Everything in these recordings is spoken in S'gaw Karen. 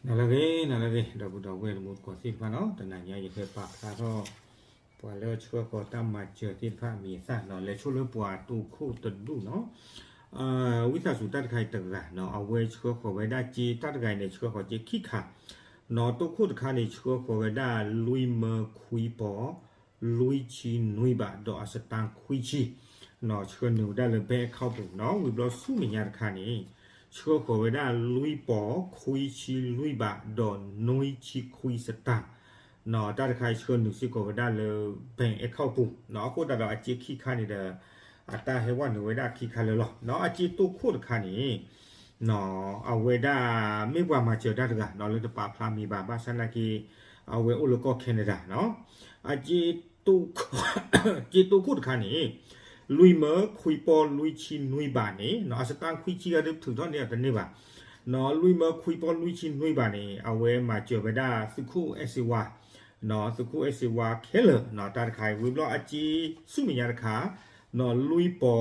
နၤလၢအဂ့ၤ နၤလၢအဂ့ၤ ဒီပုၢ်ဒီဝဲၢ်တံၤသကိးသ့ၣ်တဖၣ်နီၤ, တနၤညါယဟဲပာ်ဖျါထီၣ် ပှၤလၢဆှၢဃီၤတၢ်မၤစၢၤသ့ၣ်တဖၣ်အမံၤအသၣ်နီၤ, လဲၤဆိလၢပှၤတိခိၣ်တဒူၣ်နီၤ, ဝံသးစူၤတၢ်တခါအံၤတဂၤနီၤ, အဝဲဆှၢဃီၤဝဲဒၣ်စ့တၢ်တဂၤအံၤန့ၣ် ဆှၢဃီၤစ့ခံခါနီၤ, တိခိၣ်တခါန့ၣ် ဆှၢဃီၤဝဲဒၣ်လွံၢ်မၢခွံပီ လွံၢ်ဆံနွံဘး ဒီးအစတၣ်ခွံဆံ ဆှၢနုာ်ဝဲဒၣ်လၢ bank account ပူၤနီၤ, ဝံၤဘျီဆူမဲာ်ညါတခါန့ၣ် ဆှၢဃီၤဝဲဒၣ်လွံၢ်ပီခွံဆံလွံၢ်ဘး ဒီးနွံဆံခွံစတၣ်နီၤ, တၢ်တခါအံၤဆှၢနုာ်စ့ၢ်ကီးဝဲဒၣ်လၢ bank account ပူၤနီၤ, အဃိသတးဒီးအစ့ခံခါန့ၣ်ဒီး အတၢ်ဟဲဝဲနုာ်ဝဲဒၣ်ခံခါလၢာ်လီၤနီၤ, အစ့တိခိၣ်တခါန့ၣ် အဝဲဒၣ်မ့ၢ်ပှၤမၤစၢၤတၢ်တဂၤနီၤ, လၢတပာ်ဖျါမံၤဘၣ်, ဘၣ်ဆၣ်နာ်က့ အဝဲအိၣ်လၢကီၢ် Canada နီၤ, အစ့ စ့တိခိၣ်တခါန့ၣ် လွံၢ်မၢခွံပီလွံၢ်ဆံနွံဘးန့ၣ်နီၤ, အစတၣ်ခွံဆံဂၤဒုးထုးထီၣ်န့ၢ်အီၤတန့ၢ်ဘၣ်နီၤ, လွံၢ်မၢခွံပီလွံၢ်ဆံနွံဘးန့ၣ် အဝဲမၤစၢၤဝဲဒၣ်သုးခိၣ်အဲၣ်စ့ဝါ သုးခိၣ်အဲၣ်စ့ဝါခဲလၢာ်နီၤ, တၢ်တခါအံၤ ဝံၤဘျီအစ့ဆူမဲာ်ညါတခါနီၤ, လွံၢ်ပီ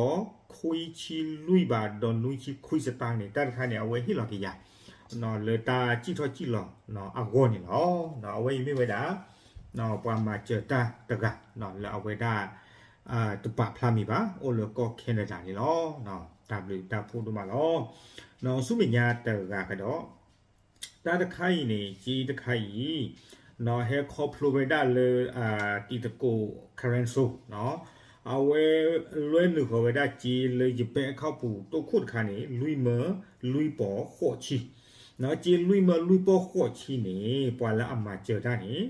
ခွံဆံလွံၢ်ဘး ဒီးနွံဆံခွံစတၣ်န့ၣ် တၢ်တခါန့ၣ် အဝဲဟ့ၣ်လီၤက့ၤယၤ လၢတၢ်စံၣ်ထီၣ်စံၣ်လီၤအဂီၢ်န့ၣ်လီၤ. အဝဲအံၤမ့ၢ်ဝဲဒၣ် ပှၤမၤစၢၤတၢ်တဂၤ လၢအဝဲဒၣ် တပာ်ဖျါမံၤဘၣ်, အိၣ်လၢကီၢ် Canada န့ၣ်လီၤ. တၢ်ဘျုးတၢ်ဖှိၣ်ဒိၣ်မးလီၤ. ဆူမဲာ်ညါတဂၤကဒီး တၢ်တခါအံၤန့ၣ် စ့တခါအံၤ ဟဲခီဖျိဝဲဒၣ်လၢ တံၤသကိး Carenso အဝဲလွဲနုာ်ဃီၤဝဲဒၣ်စ့လၢယ bank account ပူၤ တိခိၣ်တခါန့ၣ် လွံၢ်မၢလွံၢ်ပီဃိးဆံ စ့လွံၢ်မၢလွံၢ်ပီဃိးဆံန့ၣ် ပှၤလၢအမၤစၢၤတၢ်န့ၣ်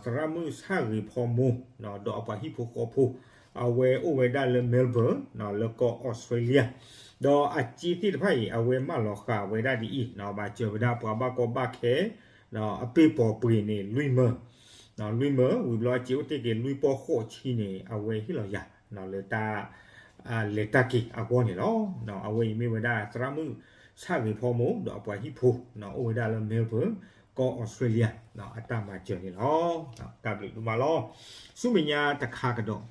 သရၣ်မုၣ်ဆၣ်ဂ့ၤဖီမိၢ် ဒီးအပှၤဟံၣ်ဖိဃီဖိ အဝဲအိၣ်ဝဲဒၣ်လၢ Melbourne လၢကီၢ် Australia ဒီးအစ့သ့ၣ်တဖၣ်အံၤ အဝဲမၢလီၤဃာ်ဝဲဒၣ်ဒ်အံၤ မၤစၢၤဝဲဒၣ်ပှၤဘၣ်ကီဘၣ်ခဲ အပ့ၢ်ပိာ်ပှ့ၤန့ၣ် လွံၢ်မၢ လွံၢ်မၢ ဝံၤဘျီအစ့အိၣ်တ့ၢ်က့ၤလွံၢ်ပီဃိးဆံန့ၣ် အဝဲဟ့ၣ်လီၤယၤ လၢတၢ် လဲၤတၢ်က့ၤအဂီၢ်န့ၣ်လီၤ. အဝဲအံၤမ့ၢ်ဝဲဒၣ်သရၣ်မုၣ်ဆၣ်ဂ့ၤဖီမိၢ် ဒီးအပှၤဟံၣ်ဖိ အိၣ်ဝဲဒၣ်လၢ Melbourne ကီၢ် Australia အတၢ်မၤစၢၤန့ၣ်လီၤ. တၢ်ဘျုးဒိၣ်မးလီၤ. ဆူမဲာ်ညါတခါကဒီး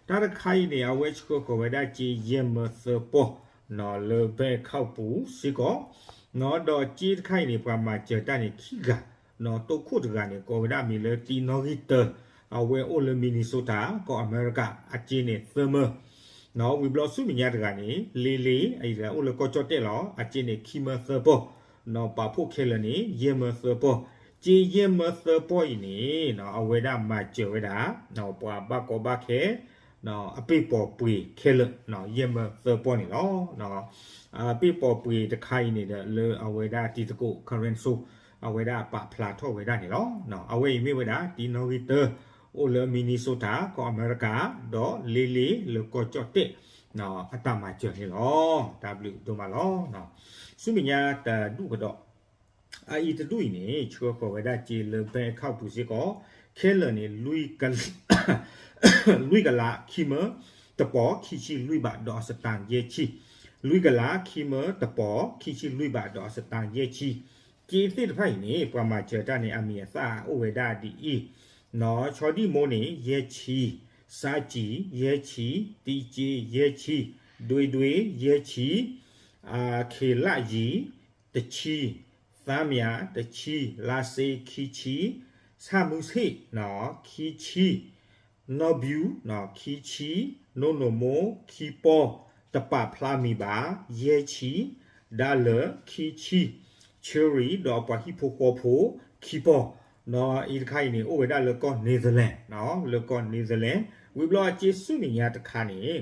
တၢ်တခါအံၤန့ၣ် အဝဲဆှၢဃီၤဝဲဒၣ်စ့ယဲၢ်မၢသၢပီၢ် လၢ bank account ပူၤစ့ၢ်ကီး ဒီးစ့တခါအံၤန့ၣ် ပှၤမၤစၢၤတၢ်န့ၣ်ခံဂၤ တိခိၣ်တဂၤန့ၣ် ကိးဝဲဒၣ်မံၤလၢတံနီၣ်ဂံၢ်တၢ အဝဲအိၣ်လၢ Minnesota ကီၢ်အမဲရကၤ အစ့န့ၣ်သၢမၢ ဝံၤဘျီဆူမဲာ်ညါတဂၤန့ၣ် လ့လ့ အံၤတဂၤအိၣ်လၢကီၢ်ကၠီၣ်တဲၣ်လီၤ. အစ့န့ၣ်ခံမၢသၢပီၢ် ပာ်ဖှိၣ်ခဲလၢာ်န့ၣ် ယဲၢ်မၢသၢပီၢ် စ့ယဲၢ်မၢသၢပီၢ်အံၤန့ၣ် အဝဲဒၣ်မၤစၢၤဝဲဒၣ် ပှၤဘၣ်ကီဘၣ်ခဲ အပ့ၢ်ပိာ်ပှ့ၤခဲလၢာ် ယဲၢ်မၢသၢပီၢ်န့ၣ်လီၤ. အပ့ၢ်ပိာ်ပှ့ၤတခါအံၤန့ၣ်ဒီး လၢအဝဲဒၣ်တံၤသကိး Carenso အဝဲဒၣ်ပာ်ဖျါထီၣ်ဝဲဒၣ်န့ၣ်လီၤ. အဝဲအံၤမ့ၢ်ဝဲဒၣ်တံနီၣ်ဂံၢ်တၢ အိၣ်လၢ Minnesota ကီၢ်အမဲရကၤ ဒီးလ့လ့လၢကီၢ်ကၠီၣ်တဲၣ် အတၢ်မၤစၢၤန့ၣ်လီၤ. တၢ်ဘျုးဒိၣ်မးလီၤ. ဆူမဲာ်ညါတဒူၣ်ကဒီး အအံၤတဒူၣ်အံၤန့ၣ် ဆှၢဃီၤဝဲဒၣ်စ့လၢ bank account ပူၤစ့ၢ်ကီး ခဲလၢာ်န့ၣ် လွံၢ်ကလး ခံမၢ တပီၢ် ခံဆံလွံၢ်ဘး ဒီးအစတၣ်ယဲၢ်ဆံ လွံၢ်ကလး ခံမၢ တပီၢ် ခံဆံလွံၢ်ဘး ဒီးအစတၣ်ယဲၢ်ဆံ စ့သ့ၣ်တဖၣ်အံၤန့ၣ် ပှၤမၤစၢၤတၢ်န့ၣ် အမံၤအသၣ်အိၣ်ဝဲဒၣ်ဒ်အံၤ, နီၢ်ဆီဒံၣ်မိၢ်န့ၣ် ယဲၢ်ဆံ, စါကံ ယဲၢ်ဆံ, တံက့ ယဲၢ်ဆံ, ဒွ့ဒွ့ ယဲၢ်ဆံ, ခ့လးယံၤ တဆံ, သါမၠး တဆံ, လါစ့ ခံဆံ, ဆၣ်မုၢ်ဆ့ၣ် ခံဆံ, နီၢ်ဘျူး ခံဆံ, နိၣ်နိၣ်မိၢ် ခံပီၢ်, တပာ်ဖျါမံၤဘၣ် ယဲၢ်ဆံ, ဒါလၢာ် ခံဆံ, ဆၢရံၤ ဒီးအပှၤဟံၣ်ဖိဃီဖိ ခံပီၢ်, နီၢ်အံၤတခါအံၤန့ၣ် အိၣ်ဝဲဒၣ်လၢကီၢ် Netherlands လၢကီၢ် Netherlands ဝံၤဘျီအစ့ဆူမဲာ်ညါတခါန့ၣ်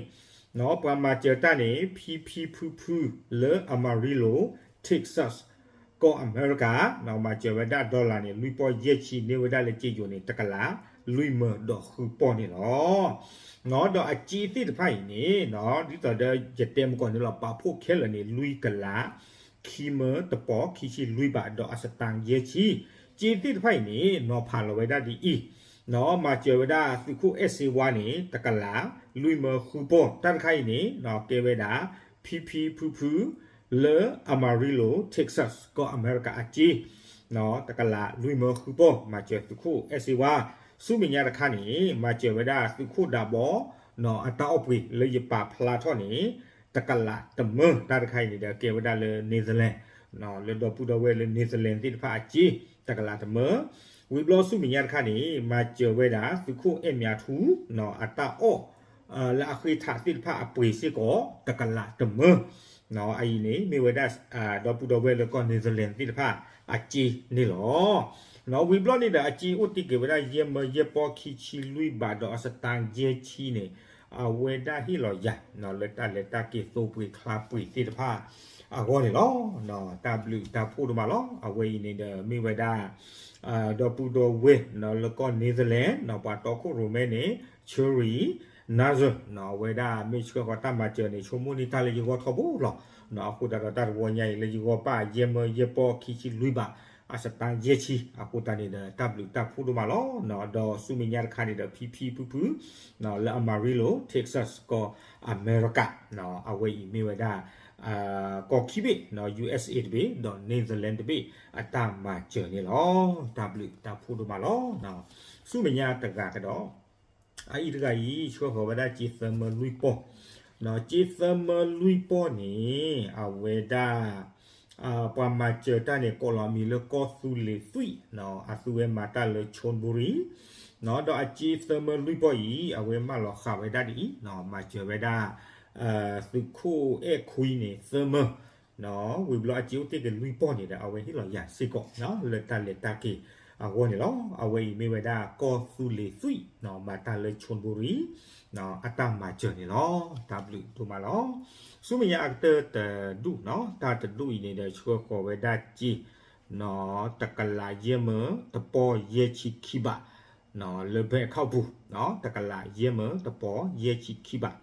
ပှၤမၤစၢၤတၢ်န့ၣ် ဖံဖံဖုဖု လၢ Amarillo Texas ကီၢ်အမဲရကၤ မၤစၢၤဝဲဒၣ် dollar န့ၣ် လွံၢ်ပီၢ်ယဲၢ်ဆံ န့ၢ်ဝဲဒၣ်လၢစ့ယိၤန့ၣ် တကလး လွံၢ်မၢဒီးဃုပီၢ်န့ၣ်လီၤ. ဒီးအစ့သ့ၣ်တဖၣ်အံၤန့ၣ် ဒ်သိးဒီးယတဲမကီၢ်န့ၣ်လီၤ ပာ်ဖှိၣ်ခဲလၢာ်န့ၣ် လွံၢ်ကလး ခံမၢ တပီၢ် ခံဆံလွံၢ်ဘး ဒီးအစတၣ်ယဲၢ်ဆံ, စ့သ့ၣ်တဖၣ်အံၤန့ၣ် နီၢ်ဖးလီၤဝဲဒၣ်ဒ်အံၤ, နီၢ်မၤစၢၤဝဲဒၣ်သုးခိၣ်အဲၣ်စ့ဝါန့ၣ် တကလး လွံၢ်မၢဃုပီၢ်, တၢ်တခါအံၤန့ၣ် နီၢ်ကဲဝဲဒၣ် ဖံဖံဖုဖု လၢ Amarillo Texas ကီၢ်အမဲရကၤအစ့ တကလး လွံၢ်မၢဃုပီၢ် မၤစၢၤသုးခိၣ်အဲၣ်စ့ဝါ, ဆူမဲာ်ညါတခါန့ၣ် မၤစၢၤဝဲဒၣ်သုးခိၣ်ဒးဘီ နီၢ်အတၢ်အီၣ်ပှ့ၤလၢယပာ်ဖျါထီၣ်န့ၣ် တကလးတမၢ, တၢ်တခါအံၤန့ၣ်ဒီးကဲဝဲဒၣ်လၢ Netherlands လၢဒီပုၢ်ဒီဝဲၢ်လၢ Netherlands သ့ၣ်တဖၣ်အစ့ တကလးတမၢ, ဝံၤဘျီဆူမဲာ်ညါတခါန့ၣ် မၤစၢၤဝဲဒၣ် သုးခိၣ်အဲၣ်မၠးထူ အတၢ်အီၣ် လၢအဃ့ထးသ့ၣ်တဖၣ်အပှ့ၤစ့ၢ်ကီး တကလးတမၢ, အအံၤန့ၣ် မ့ၢ်ဝဲဒၣ် ဒီပုၢ်ဒီဝဲၢ်လၢကီၢ် Netherlands သ့ၣ်တဖၣ်အစ့န့ၣ်လီၤ. ဝံၤဘျီန့ၣ်ဒီး အစ့အိၣ်တ့ၢ်က့ၤဝဲဒၣ် ယဲၢ်မၢယဲၢ်ပီၢ်ခံဆံလွံၢ်ဘး ဒီးအစတါယဲၢ်ဆံန့ၣ် အဝဲဒၣ်ဟ့ၣ်လီၤယၤ လၢတၢ်လဲၤတၢ်က့ၤသိပှ့ၤချါပှ့ၤသ့ၣ်တဖၣ်အဂီၢ်န့ၣ်လီၤ. တၢ်ဘျုးတၢ်ဖှိၣ်ဒိၣ်မးလီၤ. အဝဲအံၤန့ၣ်ဒီးမ့ၢ်ဝဲဒၣ် ဒီပုၢ်ဒီဝဲၢ်လၢကီၢ် Netherlands ပှၤတီခိၣ်ရိၣ်မဲန့ၣ် Cherry Nazar အဝဲဒၣ်မ့ၢ်ဆှၢဃီၤတၢ်မၤစၢၤန့ၣ် ဆိကမိၣ်န့ၢ်တၢ်လၢယဂီၢ်ထီဘိလီၤ. အဃိသတးဒီးတၢ်တဝီညါအံၤလၢယဂီၢ်ဘၣ် ယဲၢ်မၢယဲၢ်ပီၢ်ခံဆံလွံၢ်ဘး အစတါယဲၢ်ဆံ အဃိသတးန့ၣ်ဒီး တၢ်ဘျုးတၢ်ဖှိၣ်ဒိၣ်မးလီၤ. ဒီးဆူမဲာ်ညါတခါန့ၣ်ဒီး ဖံဖံဖုဖု လၢ Amarillo Texas ကီၢ်အမဲရကၤ အဝဲအံၤမ့ၢ်ဝဲဒၣ် ကီၢ်ခံဘ့ၣ် ယူၢ်အ့းအ့း တဘ့ၣ် ဒီး Netherlands တဘ့ၣ် အတၢ်မၤစၢၤန့ၣ်လီၤ. တၢ်ဘျုးတၢ်ဖှိၣ်ဒိၣ်မးလီၤ. ဆူမဲာ်ညါတဂၤကဒီး အအံၤတဂၤအံၤ ဆှၢဃီၤဝဲဒၣ်စ့သၢမၢလွံၢ်ပီၢ်, စ့သၢမၢလွံၢ်ပီၢ်န့ၣ် အဝဲဒၣ် ပှၤမၤစၢၤတၢ်န့ၣ် ကိးလီၤအမံၤလၢကီၢ်သူလ့ၤသွံၣ်, အသုဝဲမၤတၢ်လၢ Chonburi ဒီးအစ့သၢမၢလွံၢ်ပီၢ်အံၤ အဝဲမၢလီၤဃာ်ဝဲဒၣ်ဒ်အံၤ, မၤစၢၤဝဲဒၣ် သုးခိၣ်အဲၣ်ခွံန့ၣ်သၢမၢ ဝံၤဘျီအစ့အိၣ်တ့ၢ်က့ၤလွံၢ်ပီၢ်န့ၣ်ဒီး အဝဲဟ့ၣ်လီၤယၤစ့ၢ်ကီး လၢတၢ်လဲၤတၢ်က့ၤအဂီၢ်န့ၣ်လီၤ. အဝဲအံၤမ့ၢ်ဝဲဒၣ်ကီၢ်သူလ့ၤသွံၣ် မၤတၢ်လၢ Chonburi အတၢ်မၤစၢၤန့ၣ်လီၤ. တၢ်ဘျုးဒိၣ်မးလီၤ. ဆူမဲာ်ညါအကတၢၢ်တဒူၣ်နီၤ, တၢ်တဒူၣ်အံၤန့ၣ်ဒီး ဆှၢဃီၤဝဲဒၣ်စ့ တကလးယဲၢ်မၢတပီၢ်ယဲၢ်ဆံခံဘး လၢ Bangkok ပူၤ တကလးယဲၢ်မၢတပီၢ်ယဲၢ်ဆံခံဘး,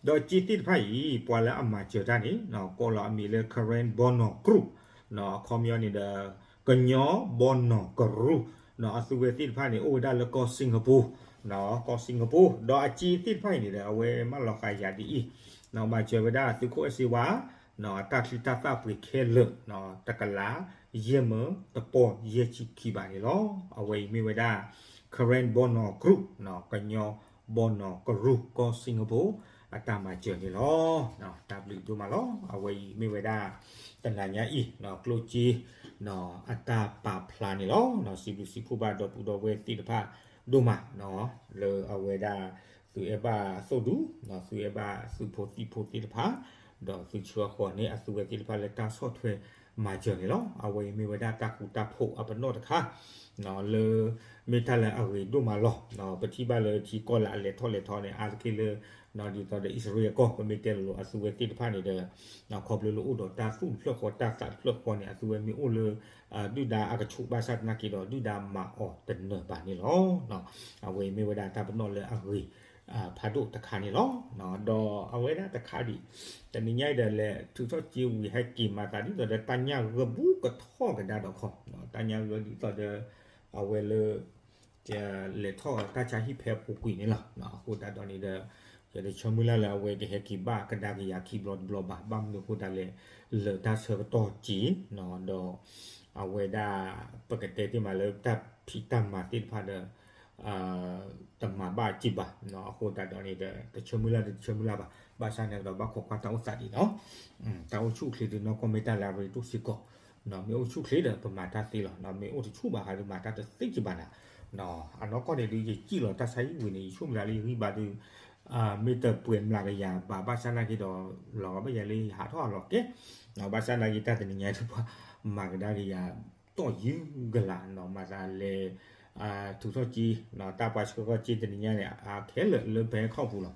ဒီးစ့သ့ၣ်တဖၣ်အံၤ ပှၤလၢအမၤစၢၤတၢ်န့ၣ် ကိးလီၤအမံၤလၢ Karen Bonor Group အခီပညီန့ၣ်ဒီး ကညီဘီနီၢ်ကရူၢ်, အသုဝဲသ့ၣ်တဖၣ်န့ၣ် အိၣ်ဝဲဒၣ်လၢကီၢ် Singapore, ကီၢ် Singapore ဒီးအစ့သ့ၣ်တဖၣ်အံၤန့ၣ်ဒီး အဝဲမၢလီၤဃာ်ယၤဒ်အံၤ, မၤစၢၤဝဲဒၣ်သုးခိၣ်အဲၣ်စ့ဝါ တၢ်ချံတၢ်သၣ်ပှ့ၤခဲလၢာ် တကလးယဲၢ်မၢတပီၢ်ယဲၢ်ဆံခံဘးန့ၣ်လီၤ. အဝဲအံၤမ့ၢ်ဝဲဒၣ် Karen Bonor Group ကညီဘီနီၢ်ကရူၢ် ကီၢ် Singapore အတၢ်မၤစၢၤန့ၣ်လီၤ. တၢ်ဘျုးဒိၣ်မးလီၤ. အဝဲအံၤမ့ၢ်ဝဲဒၣ် တနၤညါအံၤ ကျိၣ်စ့ အတၢ်ပာ်ဖျါန့ၣ်လီၤ. စံးဘျုးစံးဖှိၣ်ဘၣ်ဒီပုၢ်ဒီဝဲၢ်သ့ၣ်တဖၣ်ဒိၣ်မး လၢအဝဲဒၣ် သုးအဲၣ်ဘၣ်သိၣ်ဒူ သုးအဲၣ်ဘၣ်သုးဖိသံၣ်ဖိသ့ၣ်တဖၣ် ဒီးသုးဆှၢဃီၤန့ၢ်အသုဝဲသ့ၣ်တဖၣ်လၢတၢ်ဆီၣ်ထွဲမၤစၢၤန့ၣ်လီၤ. အဝဲအံၤမ့ၢ်ဝဲဒၣ်တၢ်ဃူတၢ်ဖိးအပနီၣ်တခါ လၢ မ့ၢ်တၢ်လၢအဂ့ၤဒိၣ်မးလီၤ. ပထံၣ်ဘၣ်လၢထံကီၢ်လၢအလဲၤထီၣ်လဲၤထီန့ၣ် အါတက့ၢ်လၢ ဒ်သိးဒီးအံၣ်စရ့လးအကီၢ် ပမ့ၢ်တဲလိၤလိၤ အသုဝဲသ့ၣ်တဖၣ်န့ၣ်ဒီး ခီဖျိလၢအိၣ်ဒီးတၢ်သူၣ်တဖျၢၣ်ဃီတၢ်သးတဖျၢၣ်ဃီန့ၣ် အသုဝဲမ့ၢ်အိၣ်လၢ ဒုၣ်ဒါအကဆူးဘၣ်ဆၣ်သနာ်က့ဒီး ဒုၣ်ဒါမၤအီၤတနၢၤဘၣ်န့ၣ်လီၤ. အဝဲအံၤမ့ၢ်ဝဲဒၣ်တၢ်ပနီၣ်လၢအဂ့ၤ ဖးဒိၣ်တခါန့ၣ်လီၤ. ဒီးအဝဲဒၣ်တခါဒံး တနံၤညါအံၤဒီးလဲၤထုးထီၣ်စ့ဝံၤဟဲက့ၤမၤသးဒ်သိးဒီးတၢ်ညၣ်ဂၢၢ်ဘူးကထီၣ်ကဒါဒီးခီ တၢ်ညၣ်ဂၢၢ်ဒ်သိးဒီး အဝဲလၢ လဲၤထီၣ်တၢ်ဆါဟံၣ်ဖဲအပူၤကွံာ်န့ၣ်လီၤ. အဃိသတးဒီးန့ၣ်ဒီး ယတဆၢမုၢ်လၢ်လၢအဝဲကဟဲက့ၤဘၣ်ကဒါက့ၤယၤခံဘျီတဘျီဘၣ်. ဘၣ်မနုၤအဃိသတးလဲၣ် လၢတၢ်ဆၢကတီၢ်က့ၤ ဒီး အဝဲဒၣ် ပကတဲသ့မးလၢတၢ်ဖံးတၢ်မၤသ့ၣ်တဖၣ်ဒီး တမၤဘၣ်စ့ၢ်ဘၣ်. အဃိသတးဒီးန့ၣ်ဒီး တဆၢမုၢ်လၢ်တဆၢမုၢ်လၢ်ဘၣ်. ဘၣ်ဆၣ်န့ၣ်ကဒီးဘၣ်ခိးကွၢ်တၢ်အိၣ်သးဒ်နီၤ တၢ်အိၣ်ဆူၣ်အိၣ်ချ့ဒ်နီၢ်ကီၢ်မ့ၢ်တၢ်လၢအရ့ဒိၣ်စ့ၢ်ကီး မ့ၢ်အိၣ်ဆူၣ်အိၣ်ချ့ဒီးပမၤတၢ်သ့လီၤ. မ့ၢ်အိၣ်တဆူၣ်ဘၣ်ဃးဒီးမၤတၢ်တသ့ကဘၣ်နၤ. အနီၢ်ကီၢ်န့ၣ်ဒုးယစံၣ်လီၤတၢ်ဆါဟံၣ်ဝံၤန့ၣ် ယဆိကမိၣ်လၢယဂံၢ်ဘါဒုး မ့ၢ်တပှဲၤမျးကယၤဘၣ် ဘၣ်ဆၣ်သနာ်က့ဒီး လီၤဂာ်ဘၣ်ယၤလၢယဟးထီၣ်အလီၤကဲ ဘၣ်ဆၣ်သနာ်က့တၢ်တနံၤညါဒုးပှၤမၤကဒါက့ၤယၤ တီၢ်ယုၢ်ကလာ်နီၤ မၤသးလဲၤ ထုးထီၣ်စ့ တၢ်ပှၤဆှၢဃီစ့တနံၤညါန့ၣ် အခဲလၢာ်လၢ Bangkok ပူၤလီ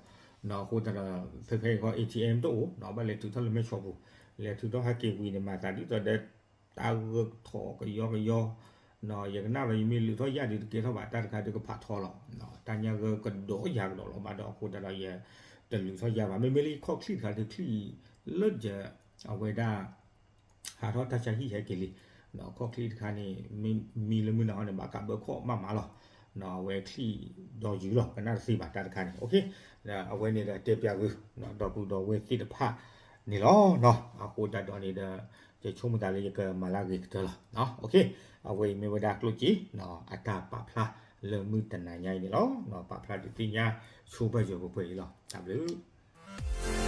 ၤ. အဃိသတးဒီး ဖဲဖဲအံၤဃီ ATM တအိၣ် ဘၣ်လဲၤထုးထီၣ်လၢမဲၢ်ဆီးပူၤ လဲၤထုးထီၣ်ဟဲက့ၤဝံၤန့ၣ် မၤသးဒ်သိးဒီး တၢ်ဂၢၢ်ထီၣ်ကယီကယီ ယကနၣ်ဒီးယမ့ၢ်လုၢ်ထီၣ်ယၣ်ဒုးတကဲထီၣ်ဘၣ် တၢ်တခါဒုးကဖးထီလီၤ. တၢ်ညၣ်ဂၢၢ်ကဒီးယၤကဒီးလီၤဘၣ်ဒီး အဃိသတးဒီးယတလုၢ်ထီၣ်ယၣ်ဘၣ် မ့မ့ၢ်လၢယခီၣ်ချံၣ်တခါဒုးချံၣ်လၢယ အဝဲဒၣ် ဟးထီၣ်တၢ်ဆါဟံၣ်ဟဲက့ၤလံ ခီၣ်ချံၣ်တခါန့ၣ် မံလၢမုၢ်နၤဟီန့ၣ် ဘၣ်ကးဘၢခီၣ်မးမးလီၤ. အဝဲချံၣ်ဒီးယုာ်လီၤ ကနၣ်တသ့ဘၣ်တၢ်တခါန့ၣ် အဝဲန့ၣ်ဒီးတဲပျးဂုာ် ဒီပုၢ်ဒီဝဲၢ်သ့ၣ်တဖၣ်န့ၣ်လီၤ. အဃိသတးဒီးန့ၣ်ဒီး ယဆိကမိၣ်သးလၢယကမၤလၢအဂ့ၤကတၢၢ်လီၤ. အဝဲအံၤမ့ၢ်ဝဲဒၣ်ကျိၣ်စ့ အတၢ်ပာ်ဖျါလၢမုၢ်တနၤညါအံၤန့ၣ်လီၤ. ပာ်ဖျါဒုးသ့ၣ်ညါဆိပာ်စၢၤပှဲၤပှဲၤအံၤလီၤ. တၢ်ဘျုး